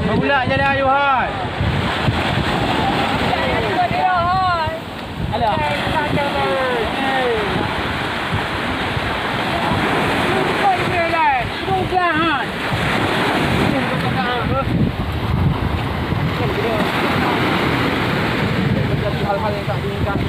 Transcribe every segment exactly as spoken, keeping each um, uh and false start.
Meugulat jalan ayuhan. Alah. Hal-hal yang tak diinginkan.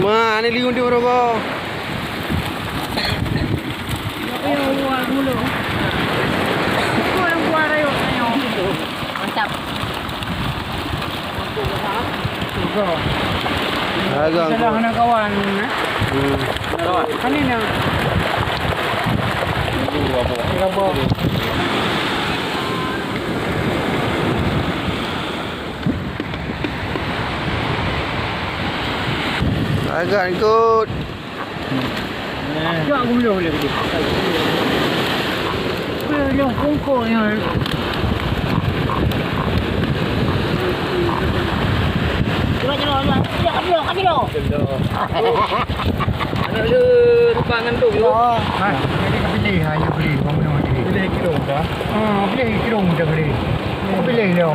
Ma, ni liun di rogo. Mantap. Harga. Salah anak kawan, eh? Hmm. Kan ini. Berapa? Agak ikut. Cok gulung lagi. Gulung kungkung nyan. Cuba, cuba, cuba. Cuba, cuba, cuba. Anak dia terbang ngantuk tu. Oh. Ha, jadi pilih, ha, you pilih. Pilih kilo dah. Ha, pilih kilo dah pilih. Pilih dia.